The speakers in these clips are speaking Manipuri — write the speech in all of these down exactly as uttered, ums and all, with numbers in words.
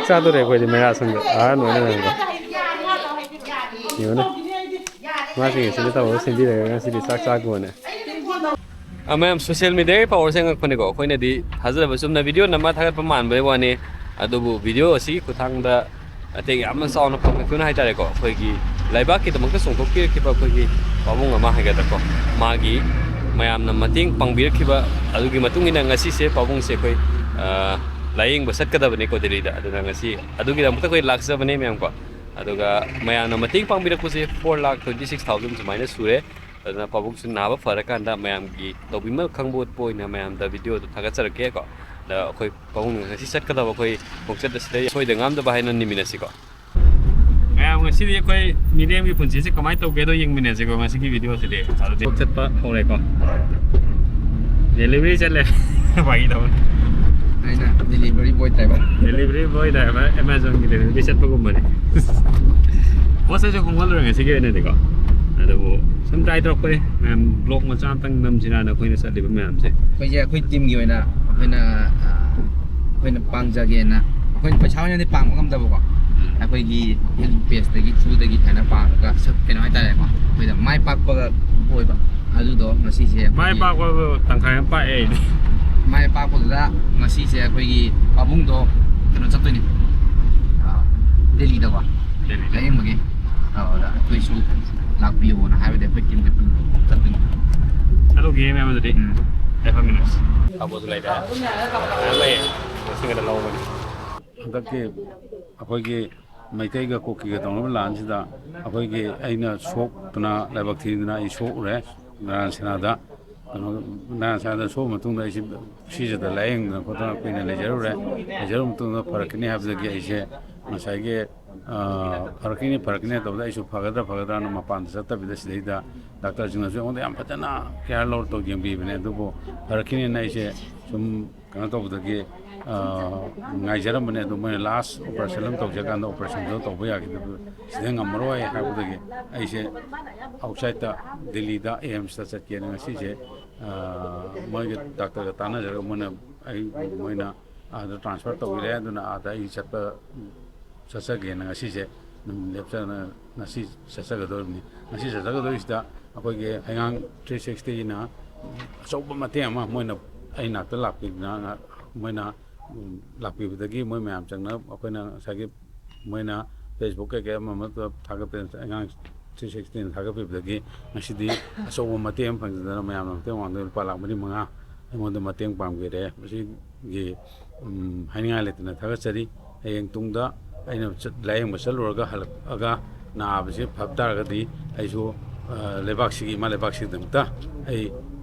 ꯆꯥꯗꯣꯔꯦ ꯑꯩꯈꯣꯏꯗꯤ ꯃꯩꯔꯥ ꯁꯪꯗ ꯑꯍꯥꯟꯕ ꯑꯣꯏꯅ ꯂꯩꯔꯝꯕ꯫ ꯌꯦꯡꯉꯨꯅꯦ꯫ ꯃꯥꯁꯤ ꯉꯁꯤꯗꯤ ꯇꯧꯔꯒ ꯁꯤꯟꯕꯤꯔꯒ ꯉꯁꯤꯗꯤ ꯆꯥꯛ ꯆꯥꯒꯣꯅꯦ꯫ ꯑ, ꯃꯌꯥꯝ social media ꯒꯤ power ꯁꯦ ꯑꯉꯛꯄꯅꯤꯀꯣ꯫ ꯑꯩꯈꯣꯏꯅꯗꯤ ꯊꯥꯖꯗꯕ, ꯆꯨꯝꯅ video ꯅꯝꯃ ꯊꯥꯒꯠꯄ ꯃꯥꯟꯕꯩ ꯋꯥꯅꯤ꯫ ꯑꯗꯨꯕꯨ video ꯑꯁꯤꯒꯤ ꯈꯨꯠꯊꯥꯡꯗ ꯃꯇꯦꯡ ꯌꯥꯝꯅ ꯆꯥꯎꯅ ꯄꯥꯡꯉꯛꯇꯨꯅ ꯍꯥꯏꯇꯥꯔꯦꯀꯣ, ꯑꯩꯈꯣꯏꯒꯤ ꯂꯩꯕꯥꯛꯀꯤꯗꯃꯛꯇ ꯆꯣꯡꯊꯣꯛꯄꯤꯔꯛꯈꯤꯕ ꯑꯩꯈꯣꯏꯒꯤ ꯄꯥꯕꯨꯡ ꯑꯃ ꯍꯥꯏꯒꯗ꯭ꯔꯥꯀꯣ, ꯃꯥꯒꯤ ꯃꯌꯥꯝꯅ ꯃꯇꯦꯡ ꯄꯥꯡꯕꯤꯔꯛꯈꯤꯕ ꯑꯗꯨꯒꯤ ꯃꯇꯨꯡ ꯏꯟꯅ ꯉꯁꯤꯁꯦ ꯄꯥꯕꯨꯡꯁꯦ ꯑꯩꯈꯣꯏ, ꯑ, ꯂꯥꯏꯌꯦꯡꯕ ꯆꯠꯀꯗꯕꯅꯤꯀꯣ ꯗꯦꯜꯂꯤꯗ꯫ ꯑꯗꯨꯅ ꯉꯁꯤ ꯑꯗꯨꯒꯤꯗꯃꯛꯇ ꯑꯩꯈꯣꯏ ꯂꯥꯛꯆꯕꯅꯦ ꯃꯌꯥꯝꯀꯣ꯫ ꯑꯗꯨꯒ ꯃꯌꯥꯝꯅ ꯃꯇꯦꯡ ꯄꯥꯡꯕꯤꯔꯛꯄꯁꯦ four lakh twenty six thousand ꯁꯨꯃꯥꯏꯅ ꯁꯨꯔꯦ꯫ ꯑꯗꯨꯅ ꯄꯥꯕꯨꯡꯁꯨ ꯅꯥꯕ ꯐꯔꯀꯥꯟꯗ ꯃꯌꯥꯝꯒꯤ ꯇꯧꯕꯤꯃꯜ ꯈꯪꯕ ꯎꯠꯄ ꯑꯣꯏꯅ ꯃꯌꯥꯝꯗ video ꯗꯣ ꯊꯥꯒꯠꯆꯔꯛꯀꯦꯀꯣ꯫ ꯑꯗ ꯑꯩꯈꯣꯏ ꯄꯥꯕꯨꯡ ꯉꯁꯤ ꯆꯠꯀꯗꯕ ꯑꯩꯈꯣꯏ ꯈꯣꯡꯆꯠ ꯑꯁꯤꯗ ꯁꯣꯏꯗ ꯉꯥꯝꯗꯕ ꯍꯥꯏꯅ ꯅꯤꯃꯤꯟꯅꯁꯤꯀꯣ꯫ ꯃꯌꯥꯝ, ꯉꯁꯤꯗꯤ ꯑꯩꯈꯣꯏ ꯃꯤꯔꯦꯝꯒꯤ ꯄꯨꯟꯁꯤꯁꯦ ꯀꯃꯥꯏꯅ ꯇꯧꯒꯦꯗꯣ ꯌꯦꯡꯃꯤꯟꯅꯁꯤꯀꯣ ꯉꯁꯤꯒꯤ video ꯁꯤꯗꯤ꯫ ꯑꯗꯨꯗꯤ ꯊꯕꯛ ꯆꯠꯄ ꯍꯧꯔꯦꯀꯣ꯫ Delivery ꯆꯠꯂꯦ꯫ ꯐꯥꯒꯤ ꯇꯧꯕꯅꯤ꯫ ꯑꯩꯅ delivery boy driver꯫ Delivery boy driver, Amazon ꯒꯤ delivery ꯆꯠꯄꯒꯨꯝꯕꯅꯤ꯫ ꯄꯣꯠ ꯆꯩꯁꯨ ꯈꯣꯝꯒꯠꯂꯨꯔꯦ ꯉꯁꯤꯒꯤ ꯑꯣꯏꯅꯗꯤꯀꯣ꯫ ꯑꯗꯨꯕꯨ ꯁꯨꯝ try ꯇꯧꯔꯛꯄꯅꯤ꯫ ꯃꯌꯥꯝ vlog ꯃꯆꯥ ꯑꯝꯇꯪ ꯅꯝꯁꯤꯔꯥꯅ ꯑꯩꯈꯣꯏꯅ ꯆꯠꯂꯤꯕ ꯃꯌꯥꯝꯁꯦ꯫ ꯑꯩꯈꯣꯏꯁꯦ ꯑꯩꯈꯣꯏ team ꯒꯤ ꯑꯣꯏꯅ ꯑꯩꯈꯣꯏꯅ, ꯑ, ꯑꯩꯈꯣꯏꯅ ꯄꯥꯡꯖꯒꯦꯅ, ꯑꯩꯈꯣꯏꯅ ꯄꯩꯁꯥ ꯑꯣꯏꯅꯗꯤ ꯄꯥꯡꯕ ꯉꯝꯗꯕꯀꯣ, ꯑꯩꯈꯣꯏꯒꯤ health page ꯇꯒꯤ, through ꯗꯒꯤ ꯁꯨꯃꯥꯏꯅ ꯄꯥꯡꯉꯒ ꯁꯨꯝ ꯀꯩꯅꯣ ꯍꯥꯏꯇꯥꯔꯦꯀꯣ, ꯑꯩꯈꯣꯏꯗ ꯃꯥꯏ ꯄꯥꯛꯄ ꯑꯣꯏꯕ꯫ ꯑꯗꯨꯗꯣ ꯉꯁꯤꯁꯦ ꯑꯩꯈꯣꯏꯒꯤ ꯃꯥꯏ ꯄꯥꯛꯄ ꯇꯪꯈꯥꯏ ꯑꯃ ꯄꯥꯛꯑꯦ ꯑꯩꯗꯤ꯫ ꯃꯥꯏ ꯄꯥꯛꯄꯗꯨꯗ ꯉꯁꯤꯁꯦ ꯑꯩꯈꯣꯏꯒꯤ ꯄꯥꯕꯨꯡꯗꯣ ꯀꯩꯅꯣ ꯆꯠꯇꯣꯏꯅꯦ, ꯑ, ꯗꯦꯜꯂꯤꯗꯀꯣ꯫ ꯗꯦꯜꯂꯤꯗ꯫ ꯂꯥꯏꯌꯦꯡꯕꯒꯤ꯫ ꯑꯗꯨꯗ ꯑꯩꯈꯣꯏꯁꯨ ꯂꯥꯛꯄꯤꯌꯣꯅ ꯍꯥꯏꯕꯗꯤ ꯑꯩꯈꯣꯏ team ꯗ ꯄꯨꯟꯅ ꯆꯠꯇꯣꯏꯅꯤ꯫ ꯆꯠꯂꯨꯒꯦ ꯃꯌꯥꯝ ꯑꯗꯨꯗꯤ꯫ ꯎꯝ꯫ ꯌꯥꯏꯐꯃꯤꯟꯅꯁꯤ꯫ ꯑꯕꯣꯁꯨ ꯂꯩꯔꯦ꯫ ꯃꯌꯥꯝ ꯂꯩꯌꯦ꯫ ꯉꯁꯤ ꯈꯛꯇ ꯂꯧꯕꯅꯤ꯫ ꯍꯟꯗꯛꯀꯤ ꯑꯩꯈꯣꯏꯒꯤ ꯃꯩꯇꯩꯒ ꯀꯨꯀꯤꯒ ꯇꯧꯅꯕ ꯂꯥꯟꯁꯤꯗ ꯑꯩꯈꯣꯏꯒꯤ ꯑꯩꯅ ꯁꯣꯛꯇꯨꯅ, ꯂꯥꯏꯕꯛ ꯊꯤꯗꯨꯅ ꯑꯩ ꯁꯣꯛꯎꯔꯦ ꯅꯥꯔꯥꯌꯟ ꯁꯦꯅꯥꯗ꯫ ꯀꯩꯅꯣ, ꯅꯥꯔꯥꯌꯟ ꯁꯦꯅꯥꯗ ꯁꯣꯛꯑ ꯃꯇꯨꯡꯗ ꯑꯩꯁꯤ ꯁꯤꯖꯗ ꯂꯥꯏꯌꯦꯡꯗꯅ ꯈꯣꯠꯇꯅ ꯀꯨꯏꯅ ꯂꯩꯖꯔꯨꯔꯦ꯫ ꯂꯩꯖꯔꯨꯕ ꯃꯇꯨꯡꯗ ꯐꯔꯛꯀꯅꯤ ꯍꯥꯏꯕꯗꯒꯤ ꯑꯩꯁꯦ ꯉꯁꯥꯏꯒꯤ, ꯑ, ꯐꯔꯛꯀꯅꯤ, ꯐꯔꯛꯀꯅꯤ ꯇꯧꯕꯗ ꯑꯩꯁꯨ ꯐꯒꯗ꯭ꯔꯥ ꯐꯒꯗ꯭ꯔꯥꯅ ꯃꯄꯥꯟꯗ ꯆꯠꯇꯕꯤꯗ ꯁꯤꯗꯩꯗ ꯗꯥꯛꯇꯔꯁꯤꯡꯅꯁꯨ ꯑꯩꯉꯣꯟꯗ ꯌꯥꯝ ꯐꯖꯅ care ꯂꯧꯔ ꯇꯧ ꯌꯦꯡꯕꯤꯕꯅꯦ꯫ ꯑꯗꯨꯕꯨ ꯐꯔꯛꯈꯤꯅꯦꯅ ꯑꯩꯁꯦ ꯁꯨꯝ ꯀꯩꯅꯣ ꯇꯧꯕꯗꯒꯤ, ꯑ, ꯉꯥꯏꯖꯔꯝꯕꯅꯦ꯫ ꯑꯗꯨ ꯃꯣꯏꯅ last operation ꯑꯃ ꯇꯧꯖ ꯀꯥꯟꯗ operation ꯗꯣ ꯇꯧꯕ ꯌꯥꯈꯤꯗꯕ, ꯁꯤꯗ ꯉꯝꯃꯔꯣꯏ ꯍꯥꯏꯕꯗꯒꯤ ꯑꯩꯁꯦ outside ꯇ ꯗꯤꯜꯂꯤꯗ AIIMS ꯇ ꯆꯠꯀꯦꯅ ꯉꯁꯤꯁꯦ, ꯑ, ꯃꯣꯏꯒꯤ ꯗꯥꯛꯇꯔꯒ ꯇꯥꯟꯅꯖꯔꯒ ꯃꯣꯏꯅ ꯑꯩ, ꯃꯣꯏꯅ ꯑꯥꯗ ꯇ꯭ꯔꯥꯟꯁꯐꯔ ꯇꯧꯕꯤꯔꯦ꯫ ꯑꯗꯨꯅ ꯑꯥꯗ ꯑꯩ ꯆꯠꯄ ꯆꯠꯆꯒꯦꯅ ꯉꯁꯤꯁꯦ ꯑꯗꯨꯝ ꯂꯦꯞꯆꯅ ꯉꯁꯤ ꯆꯠꯆꯒꯗꯧꯔꯤꯕꯅꯤ꯫ ꯉꯁꯤ ꯆꯠꯆꯒꯗꯧꯔꯤꯁꯤꯗ ꯑꯩꯈꯣꯏꯒꯤ ꯍꯩꯉꯥꯡ ꯊ꯭ꯔꯤ ꯁꯤꯛꯁꯇꯤꯅ ꯑꯆꯧꯕ ꯃꯇꯦꯡ ꯑꯃ ꯃꯣꯏꯅ ꯑꯩ ꯅꯥꯛꯇ ꯂꯥꯛꯄꯤꯗꯅ ꯃꯣꯏꯅ ꯂꯥꯛꯄꯤꯕꯗꯒꯤ ꯃꯣꯏ ꯃꯌꯥꯝ ꯆꯪꯅ ꯑꯩꯈꯣꯏꯅ ꯉꯁꯥꯏꯒꯤ ꯃꯣꯏꯅ Facebook ꯀꯩꯀꯩ ꯑꯃ ꯑꯃ ꯊꯥꯒꯠꯄ ꯑꯉꯥꯡ ꯊ꯭ꯔꯤ ꯁꯤꯛꯁꯇꯤꯅ ꯊꯥꯒꯠꯄꯤꯕꯗꯒꯤ ꯉꯁꯤꯗꯤ ꯑꯆꯧꯕ ꯃꯇꯦꯡ ꯑꯃ ꯐꯪꯖꯗꯅ ꯃꯌꯥꯝꯅ ꯃꯇꯦꯡ ꯄꯥꯡꯗꯨꯅ ꯂꯨꯄꯥ ꯂꯥꯛ ꯃꯔꯤ ꯃꯉꯥ ꯑꯩꯉꯣꯟꯗ ꯃꯇꯦꯡ ꯄꯥꯡꯕꯤꯔꯦ꯫ ꯃꯁꯤꯒꯤ ꯎꯝ, ꯍꯥꯏꯅꯤꯡꯉꯥꯏ ꯂꯩꯇꯅ ꯊꯥꯒꯠꯆꯔꯤ꯫ ꯍꯌꯦꯡ ꯇꯨꯡꯗ ꯑꯩꯅ ꯆꯠ- ꯂꯥꯌꯦꯡꯕ ꯆꯠꯂꯨꯔꯒ ꯍꯜꯂꯛꯑꯒ ꯅꯥꯕꯁꯤ ꯐꯕ ꯇꯥꯔꯒꯗꯤ ꯑꯩꯁꯨ ꯑ, ꯂꯩꯕꯥꯛꯁꯤꯒꯤ ꯏꯃꯥ ꯂꯩꯕꯥꯛꯁꯤꯒꯤꯗꯃꯛꯇ ꯑꯩ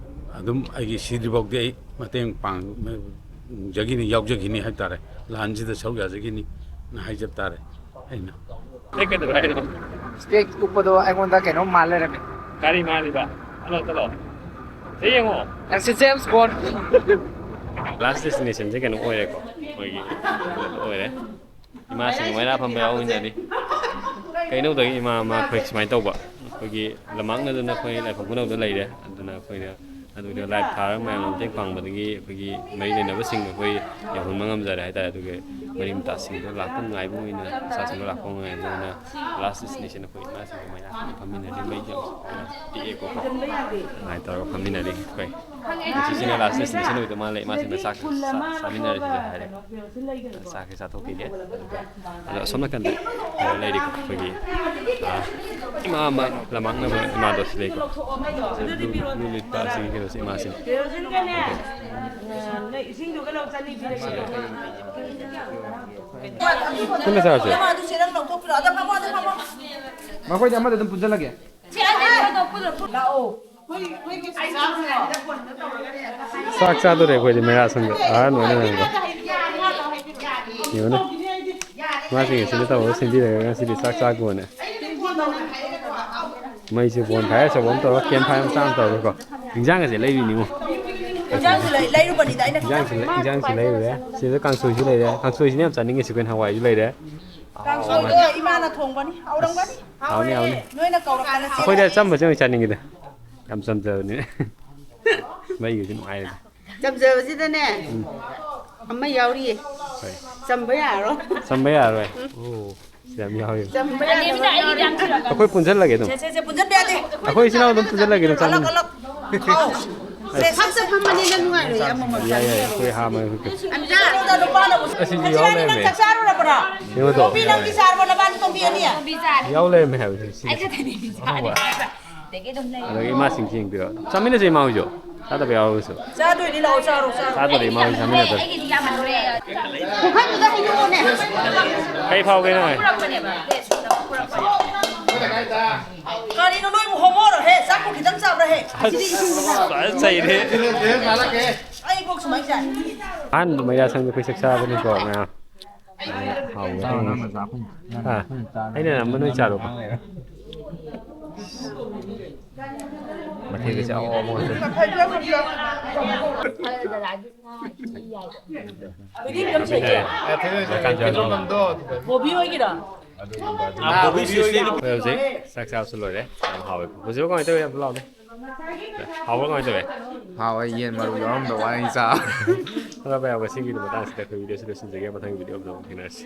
ꯑꯗꯨꯝ ꯑꯩꯒꯤ ꯁꯤꯗ꯭ꯔꯤꯐꯥꯎꯗꯤ ꯑꯩ ꯃꯇꯦꯡ ꯄꯥꯡꯖꯈꯤꯅꯤ, ꯌꯥꯎꯖꯈꯤꯅꯤ ꯍꯥꯏꯕ ꯇꯥꯔꯦ꯫ ꯂꯥꯟꯁꯤꯗ ꯁꯔꯨꯛ ꯌꯥꯖꯈꯤꯅꯤ ꯍꯥꯏꯖꯕ ꯇꯥꯔꯦ꯫ ꯑꯩꯅ ꯅꯪ ꯀꯩꯗꯧꯔꯦ ꯍꯥꯏꯅꯣ? ꯏꯁꯄꯦꯛ ꯎꯞꯄꯗꯣ ꯑꯩꯉꯣꯟꯗ ꯀꯩꯅꯣꯝ ꯃꯥꯜ ꯂꯩꯔꯝꯃꯦ꯫ ꯀꯔꯤ ꯃꯥꯜꯂꯤꯕ? ꯍꯜꯂꯣ ꯆꯠꯂꯣ꯫ ꯁꯤ ꯌꯦꯡꯉꯣ꯫ ꯅꯪꯁꯦ ꯖꯦꯝꯁ ꯕꯣꯟ꯫ ꯂꯥꯁ ꯗꯦꯁꯇꯤꯅꯦꯁꯟꯁꯦ ꯀꯩꯅꯣ ꯑꯣꯏꯔꯦꯀꯣ, ꯑꯩꯈꯣꯏꯒꯤ ꯑꯣꯏꯔꯦ꯫ ꯏꯃꯥꯁꯤꯡ ꯃꯩꯔꯥ ꯐꯝꯕ ꯌꯥꯎꯃꯤꯟꯅꯔꯤ꯫ ꯀꯩꯅꯣꯗꯒꯤ ꯏꯃꯥ ꯑꯃ ꯑꯩꯈꯣꯏ ꯁꯨꯃꯥꯏꯅ ꯇꯧꯕ, ꯑꯩꯈꯣꯏꯒꯤ ꯂꯝꯃꯥꯡꯅꯗꯅ ꯑꯩꯈꯣꯏ ꯂꯥꯏꯐꯝ ꯈꯨꯅꯧꯗ ꯂꯩꯔꯦ꯫ ꯑꯗꯨꯅ ꯑꯩꯈꯣꯏꯅ ꯑꯗꯨꯗ ꯂꯥꯏꯚ ꯊꯥꯔꯒ ꯃꯌꯥꯝꯅ ꯃꯇꯦꯡ ꯄꯥꯡꯕꯗꯒꯤ ꯑꯩꯈꯣꯏꯒꯤ ꯃꯔꯤ ꯂꯩꯅꯕꯁꯤꯡ ꯑꯩꯈꯣꯏ ꯌꯧꯍꯟꯕ ꯉꯝꯖꯔꯦ ꯍꯥꯏꯇꯥꯔꯦ꯫ ꯑꯗꯨꯒ ꯃꯔꯤ ꯃꯇꯥꯁꯤꯡꯗꯣ ꯂꯥꯛꯄ ꯉꯥꯏꯕ ꯑꯣꯏꯅ, ꯃꯆꯥꯁꯤꯡꯗꯣ ꯂꯥꯛꯄ ꯉꯥꯏꯕ ꯑꯣꯏꯅ ꯂꯥꯁ ꯗꯦꯁꯇꯤꯅꯦꯁꯟ ꯑꯩꯈꯣꯏ ꯏꯃꯥꯁꯤꯡꯒ ꯃꯌꯥꯝ ꯐꯝꯃꯤꯟꯅꯔꯤ꯫ ꯃꯩꯁꯦ ꯌꯥꯝ ꯄꯤꯛꯑꯦꯀꯣ, ꯑꯗꯨꯃꯥꯏꯅ ꯇꯧꯔꯒ ꯐꯝꯃꯤꯟꯅꯔꯤ ꯑꯩꯈꯣꯏ꯫ ꯁꯤꯁꯤꯅ ꯂꯥꯁ ꯗꯦꯁꯇꯤꯅꯦꯁꯟ ꯑꯣꯏꯗꯧ ꯃꯥꯜꯂꯦ꯫ ꯏꯃꯥꯁꯤꯡꯅ ꯆꯥꯛ ꯆꯥ- ꯆꯥꯃꯤꯟꯅꯔꯁꯤꯗ ꯍꯥꯏꯔꯦ꯫ ꯆꯥꯛꯁꯦ ꯆꯥꯊꯣꯛꯈꯤꯒꯦ꯫ ꯑꯗꯨꯒ ꯑꯗꯣ ꯑꯁꯣꯝ ꯅꯥꯀꯟꯗ ꯂꯩꯔꯤꯀꯣ ꯑꯩꯈꯣꯏꯒꯤ, ꯑꯥ, ꯏꯃꯥ ꯑꯃ ꯂꯝꯃꯥꯡꯅꯕ ꯏꯃꯥꯗꯣ ꯁꯤ ꯂꯩꯀꯣ꯫ ꯁꯤ ꯕ꯭ꯂꯨ ꯕ꯭ꯂꯨ ꯂꯤꯠꯄ ꯑꯁꯤꯒꯤ ꯀꯩꯅꯣꯁꯦ ꯏꯃꯥꯁꯤꯅꯦ꯫ ꯏꯁꯤꯡꯗꯨꯒ ꯂꯧ ꯆꯅꯤ ꯄꯤꯔꯒꯦ꯫ ꯄꯨꯟꯅ ꯆꯥꯔꯁꯦ꯫ ꯑꯗꯨ ꯆꯦꯔꯪ ꯂꯧꯊꯣꯛꯄꯤꯔꯣ꯫ ꯑꯗ ꯐꯝꯃꯣ, ꯑꯗ ꯐꯝꯃꯣ꯫ ꯃꯈꯣꯏꯗꯤ ꯑꯃꯗ ꯑꯗꯨꯝ ꯄꯨꯟꯁꯤꯜꯂꯒꯦ꯫ ꯆꯦꯔꯪ ꯂꯧꯊꯣꯛꯄꯤꯔꯣ꯫ ꯂꯥꯛꯑꯣ꯫ ꯆꯥꯛ ꯆꯥꯗꯣꯔꯦ ꯑꯩꯈꯣꯏꯗꯤ ꯃꯩꯔꯥ ꯁꯪꯗ ꯑꯍꯟ ꯑꯣꯏꯅ ꯉꯥꯏꯕ꯫ ꯌꯦꯡꯉꯨꯅꯦ꯫ ꯃꯥꯁꯤꯡ ꯑꯁꯤꯅ ꯇꯧꯔꯒ ꯁꯤꯟꯕꯤꯔꯒ ꯉꯁꯤꯗꯤ ꯆꯥꯛ ꯆꯥꯒꯣꯅꯦ꯫ ꯃꯩꯁꯦ ꯕꯣꯟ ꯐꯥꯏꯌꯔ ꯑꯆꯧꯕ ꯑꯃ ꯇꯧꯔꯒ ꯀꯦꯝ ꯐꯥꯏꯌꯔ ꯃꯆꯥ ꯑꯃ ꯇꯧꯔꯒꯀꯣ꯫ ꯏꯟꯖꯥꯡ ꯑꯁꯦ ꯂꯩꯔꯤꯅꯤꯉꯣ꯫ ꯏꯟꯖꯥꯡꯁꯨ ꯂꯩ- ꯂꯩꯔꯨꯕꯅꯤꯗ ꯑꯩꯅ꯫ ꯏꯟꯖꯥꯡꯁꯨ ꯂꯩ- ꯏꯟꯖꯥꯡꯁꯨ ꯂꯩꯔꯨꯔꯦ꯫ ꯁꯤꯗ ꯀꯥꯡꯁꯣꯏꯁꯨ ꯂꯩꯔꯦ꯫ ꯀꯥꯡꯁꯣꯏꯁꯤꯅ ꯌꯥꯝ ꯆꯥꯅꯤꯡꯉꯤꯁꯦ ꯑꯩꯈꯣꯏꯅ, ꯍꯋꯥꯏꯁꯨ ꯂꯩꯔꯦ꯫ ꯀꯥꯡꯁꯣꯏꯗꯣ ꯏꯃꯥꯅ ꯊꯣꯡꯕꯅꯤ꯫ ꯍꯥꯎꯔꯝꯒꯅꯤ꯫ ꯍꯥꯎꯅꯤ ꯍꯥꯎꯅꯤ꯫ ꯅꯣꯏꯅ ꯀꯧꯔꯛꯇꯅ ꯑꯩꯈꯣꯏꯗꯤ ꯑꯆꯝꯕꯁꯦ ꯑꯣꯏꯅ ꯆꯥꯅꯤꯡꯉꯤꯗ꯫ ꯌꯥꯝ ꯆꯝꯖꯕꯅꯤꯅ꯫ ꯃꯩꯒꯤꯁꯨ ꯅꯨꯡꯉꯥꯏꯔꯦꯗ꯫ ꯆꯝꯖꯕꯁꯤꯗꯅꯦ꯫ ꯑꯃ ꯌꯥꯎꯔꯤꯌꯦ꯫ ꯍꯣꯏ꯫ ꯆꯝꯕ ꯌꯥꯔꯣꯏ꯫ ꯆꯝꯕ ꯌꯥꯔꯣꯏ꯫ ꯑꯣ꯫ ꯁꯤ ꯌꯥꯝ ꯌꯥꯎꯔꯤ꯫ ꯆꯝꯕ ꯌꯥꯗꯕ ꯌꯥꯎꯔꯤ꯫ ꯑꯩꯈꯣꯏ ꯄꯨꯟꯁꯤꯜꯂꯒꯦ ꯑꯗꯨꯝ꯫ ꯁꯦ, ꯁꯦ, ꯁꯦ, ꯄꯨꯟꯁꯤꯟꯕ ꯌꯥꯗꯦ꯫ ꯑꯩꯈꯣꯏ ꯏꯆꯤꯟ ꯏꯅꯥꯎ ꯑꯗꯨꯝ ꯄꯨꯟꯁꯤꯜꯂꯒꯦ ꯑꯗꯨꯝ ꯑꯂꯛ, ꯆꯥꯃꯤꯟꯅꯁꯤ꯫ ꯑꯂꯛ꯫ ꯍꯥꯎ꯫ ꯁꯦ, ꯁꯦ, ꯁꯦ꯫ ꯐꯝꯕꯅꯤꯅ ꯅꯨꯡꯉꯥꯏꯔꯣꯏ ꯑꯃꯃꯝ ꯌꯥꯏ ꯌꯥꯏ ꯆꯥꯃꯤꯟꯅꯕ꯫ ꯑꯩꯈꯣꯏ ꯍꯥ ꯃꯩ ꯍꯨꯠꯀꯦ꯫ ꯑꯝꯖꯥ꯫ ꯅꯨꯄꯥꯅ ꯑꯁꯤꯁꯨ ꯌꯥꯎ ꯂꯩꯔꯝꯃꯦ꯫ ꯆꯥꯛ ꯆꯥꯔꯨꯔꯕ꯭ꯔꯣ? ꯌꯦꯡꯉꯨꯗꯣ꯫ ꯅꯨꯄꯤ ꯅꯪꯗꯤ ꯆꯥꯔꯕꯣ ꯅꯕꯥꯅꯤ ꯇꯣꯝꯕꯤ ꯑꯅꯤ? ꯌꯥꯎ ꯂꯩꯔꯝꯃꯦ ꯍꯥꯏꯕꯁꯤ ꯁꯤ꯫ ꯑꯗꯒꯤ ꯏꯃꯥꯁꯤꯡꯁꯤ ꯌꯦꯡꯕꯤꯔꯣ꯫ ꯆꯥꯃꯤꯟꯅꯁꯦ ꯏꯃꯥ ꯍꯣꯏꯁꯨ꯫ ꯆꯥꯗꯕ ꯌꯥꯎꯔꯒꯁꯨ꯫ ꯆꯥꯗꯣꯏꯅꯤ ꯂꯥꯛꯑꯣ ꯆꯥꯔꯣ ꯆꯥꯔꯣ꯫ ꯆꯥꯗꯣꯏꯅꯤ ꯏꯃꯥ ꯍꯣꯏ ꯆꯥꯃꯤꯟꯅꯗꯣꯏ꯫ ꯄꯨꯈꯝꯗꯨꯗ ꯍꯩꯗꯣꯛꯑꯣꯅꯦ꯫ ꯀꯩ ꯐꯥꯎꯒꯦ ꯅꯪ ꯍꯣꯏ? ꯀꯔꯤꯅꯣ ꯅꯣꯏꯕꯨ ꯍꯣꯃꯣꯔꯣ ꯍꯦ? ꯆꯥꯛꯄꯨ ꯈꯤꯇꯪ ꯆꯥꯕ꯭ꯔꯥ ꯍꯦ? ꯑꯁ ꯐꯖꯅ ꯆꯩꯔꯦ꯫ ꯑꯩ ꯀꯣꯛ ꯁꯨꯃꯥꯏꯅ ꯆꯥꯏ꯫ ꯑꯍꯥꯟꯕ ꯃꯩꯔꯥ ꯁꯪꯗ ꯑꯩꯈꯣꯏ ꯆꯥꯛ ꯆꯥꯕꯅꯤꯀꯣ ꯃꯌꯥꯝ꯫ ꯍꯥꯎꯋꯦ꯫ ꯆꯥꯎ ꯅꯪꯅ ꯆꯥ ꯐꯪ ꯑꯥ, ꯑꯩꯅ ꯅꯝꯕ ꯅꯣꯏ ꯆꯥꯔꯣ꯫ ꯃꯊꯦꯜꯒꯁꯦ ꯑꯍꯥꯎ ꯑꯍꯥꯎꯕ ꯉꯥꯛꯇꯅꯤ꯫ ꯕꯣꯕꯤ ꯍꯣꯏꯒꯤꯔꯣ? ꯑꯩꯈꯣꯏ ꯍꯧꯖꯤꯛ ꯆꯥꯛ ꯆꯥꯕꯁꯨ ꯂꯣꯏꯔꯦ꯫ ꯌꯥꯝ ꯍꯥꯎꯋꯦ꯫ ꯍꯧꯖꯤꯛ ꯀꯃꯥꯏꯅ ꯇꯧꯋꯤ? ꯑꯝꯇ ꯂꯥꯎꯅꯦ꯫ ꯍꯥꯎꯕ꯭ꯔꯥ ꯀꯃꯥꯏꯅ ꯇꯧꯋꯤ? ꯍꯥꯎꯋꯦ, ꯌꯦꯟ ꯃꯔꯨ ꯌꯥꯎꯔꯝꯗ ꯋꯥꯅꯤ ꯆꯥ꯫ ꯑꯗꯣ ꯃꯌꯥꯝ ꯉꯁꯤꯒꯤꯗꯤ ꯃꯇꯥꯡꯁꯤꯗ ꯑꯩꯈꯣꯏ ꯚꯤꯗꯤꯑꯣꯁꯤ ꯂꯣꯏꯁꯤꯟꯖꯒꯦ꯫ ꯃꯊꯪꯒꯤ ꯚꯤꯗꯤꯑꯣ ꯑꯃꯗ ꯑꯃꯨꯛ ꯊꯦꯡꯅꯔꯁꯤ꯫